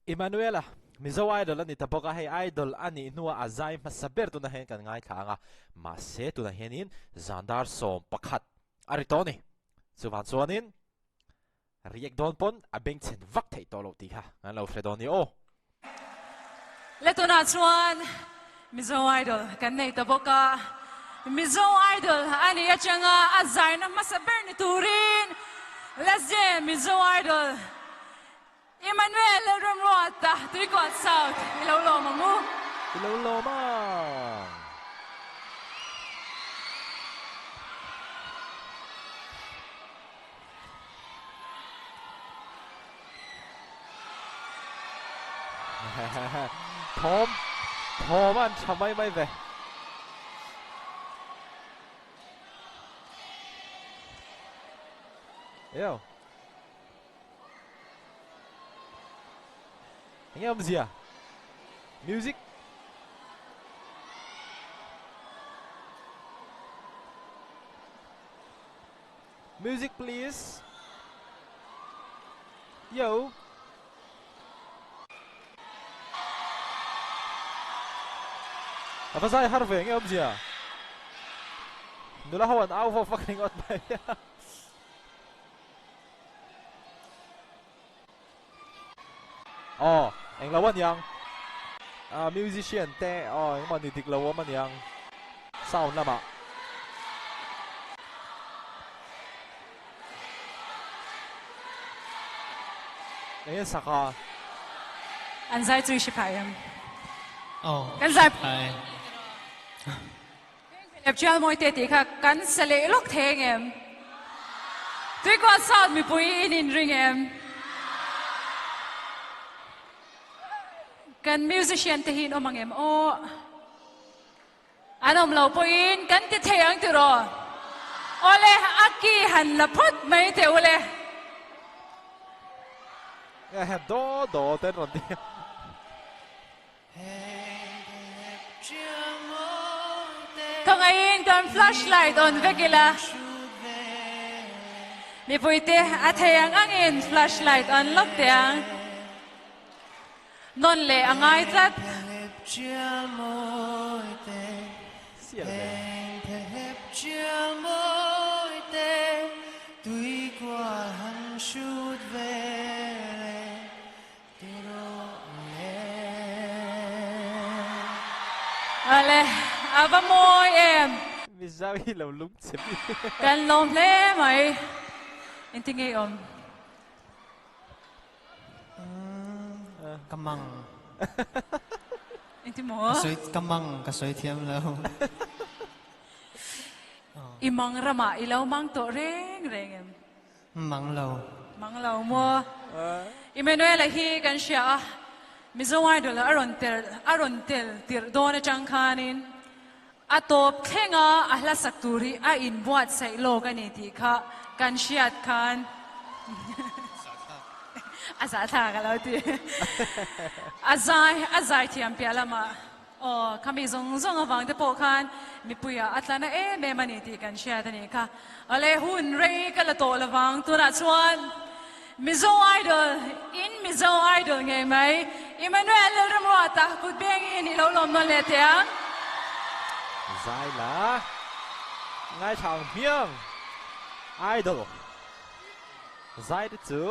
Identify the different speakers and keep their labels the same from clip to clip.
Speaker 1: Emmanuela, Mizo Idol a ni ta bawk a, hei Idol a nih hnuah a zai hmasa ber tunah hian kan ngaithla ang a, mahse tunah hianin zandar 11 a ri tawh a ni. Chuvang chuanin Riak dawn pawn a bengchhen vak theih tawh loh tih kha kan lo hre dawn ni aw.
Speaker 2: Le tunah chuan Mizo Idol kan nei ta bawk a, Mizo Idol a nih atanga a zaina hmasa ber ni turin Let's Jam Mizo Idol Emmanuel Lalramruata Tuikuat South i lo lawm ang u.
Speaker 1: I lo lawm ang. Thawm thawm an tha mai mai ve. Eo. Enge awmzia? Music. Music please. Yo. A va zai har ve nge awmzia? Nula ho an au vawk vak ringawt mai. Aw, englo aniang. Ah, musician te aw engemaw ni dik lo awm aniang sound lamah. Enge sak a?
Speaker 2: An zai chu i hre phah em?
Speaker 3: Aw,
Speaker 2: Kan zai
Speaker 3: hre phah e.
Speaker 2: Lepchial mawi te tih kha kan sa leh lawk thei ang em? Tuikual South mipui in inring em? Kan musician te hi in awm ang em? Aw, an awm lo pawhin kan ti thei ang tiraw? Awle, a ki han la phawt mai teh ule.
Speaker 1: Daw daw ten rawn ti.
Speaker 2: Ka ngaiin kan flashlight on vek ila, mipuite a thei ang angin flashlight on lawk teh ang. Nawn leh a ngai tlat. Ale, a va mawi em?
Speaker 1: Mizo hi lo lung chhe mi.
Speaker 2: Kan lawm hle mai. Engtin nge i awm?
Speaker 3: Ka mang.
Speaker 2: Engtin maw?
Speaker 3: Ka sawi ka mang ka sawi thiam lo.
Speaker 2: I mang ramah i lo mang tawh reng reng em?
Speaker 3: Mang lo.
Speaker 2: Mang lo maw? Emmanuel-a hi kan hria a, Mizo Idol a rawn tel a rawn tel tirh dawn atang khanin a tawp thlenga a hla sak tur hi a inbuatsaih lawk a ni tih kha kan hriat khan a zahthlak a lo ti. A zai a zaithiam piah lamah Aw, khami zawng zawng avang te pawh khan mipuiah a tla na em em a ni tih kan hriat a nih kha. Awle, hun rei ka la tawh lovang, tunah chuan Mizo Idol in Mizo Idol ngei mai Emmanuel Lalramruata kut bengin i lo lawm nawn leh teh ang.
Speaker 1: Zai la ngaithla ang hmiang Idol zai te chu.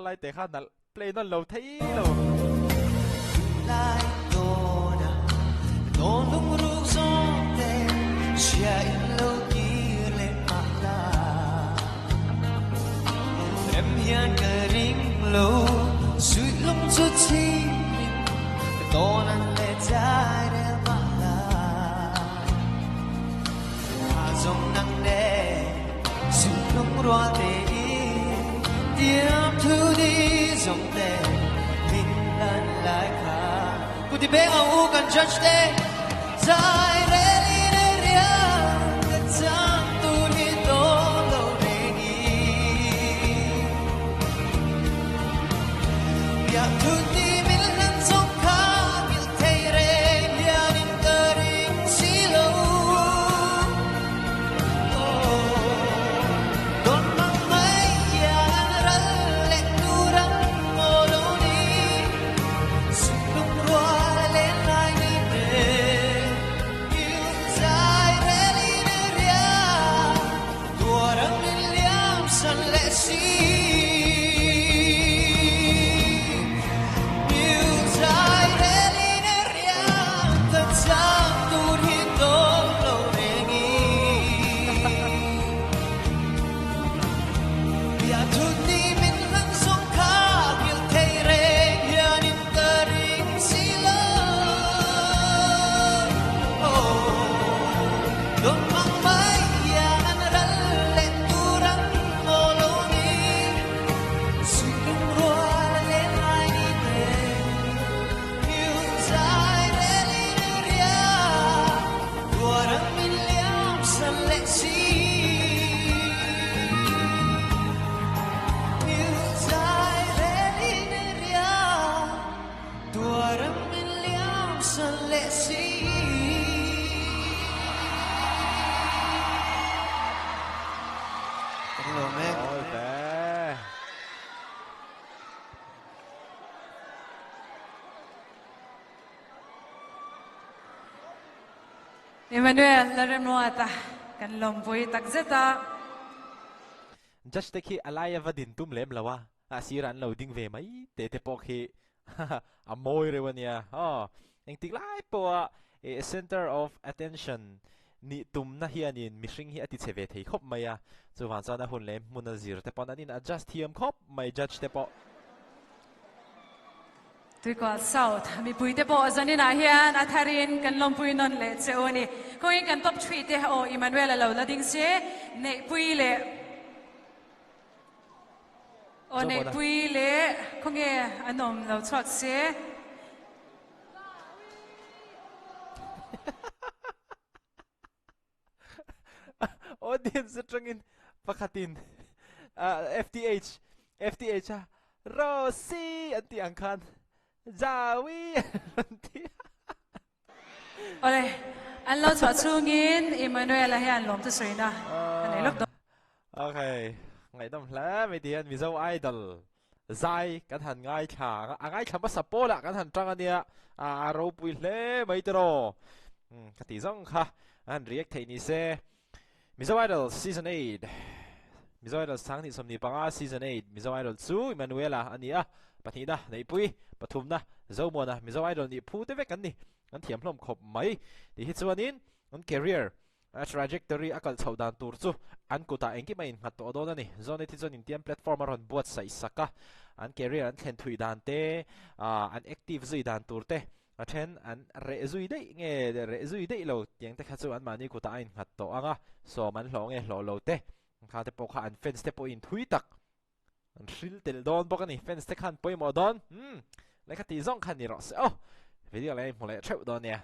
Speaker 1: lai te kha nalh play nawn lo thei lo.
Speaker 2: Emmanuel Lalremruata kan lawmpui takzet a.
Speaker 1: Judge te khi a laia va din tum lem lo a, a sirah an lo ding ve mai te te pawh khi a mawi reuh a nia aw. Engtik lai pawha center of attention nih tumna hianin mihring hi a ti che ve thei khawp mai a, chuvang chuan a hun leh hmun a zir te pawn an in adjust thiam khawp mai judge te pawh.
Speaker 2: Tuikual South mipuite pawh zaninah hian a tharin kan lawmpui nawn leh che u a ni. Kawngin kan top three te aw Emmanuel a lo la ding se, Neihpui leh aw Neihpui leh khawnge an awm lo chhuak se.
Speaker 1: Audience atangin pakhatin FTH FTH a Rosy an tih ang khan Jaui an ti a.
Speaker 2: Awle, an lo chhuah chhungin Emmanuel-a hian lawmte sawina a nei lawk dawn.
Speaker 1: Okay, ngaihdam hle mai ti hian Mizo Idol zai kan han ngaithla ang a, a ngaithla hmasa pawlah kan han tang a nia, a ropui hle mai tiraw. Umm ka tih zawng kha an han react theih ni se. Mizo Idol Season 8 Mizo Idol 2025 Season 8 Mizo Idol chu Emmanuela a ni a, pahnihna Neihpui, pathumna Zomuana Mizo Idol nih phu te vek an ni, an thiam hlawm khawp mai. Tih hi chuanin an career A trajectory a kalh chhoh dan tur chu an kutah engkim a innghat tawh dawn a ni. Zonet hi chuan intiam platform a rawn buatsaih sak a, an career an thlen thui dan te, an active zui dan tur te, a then an reh zui daih nge reh zui daih lo tiang te kha chu anmahni kutah a innghat tawh ang a, sawm an hlawh nge hlawh lo te, kha te pawh kha an fans te pawhin thui tak an hril tel dawn bawk a ni. Fans te khan pawimawh dawn, umm, lehkha tih zawng kha ni rawh se aw. Video leh a inhmu leh theuh dawn nia.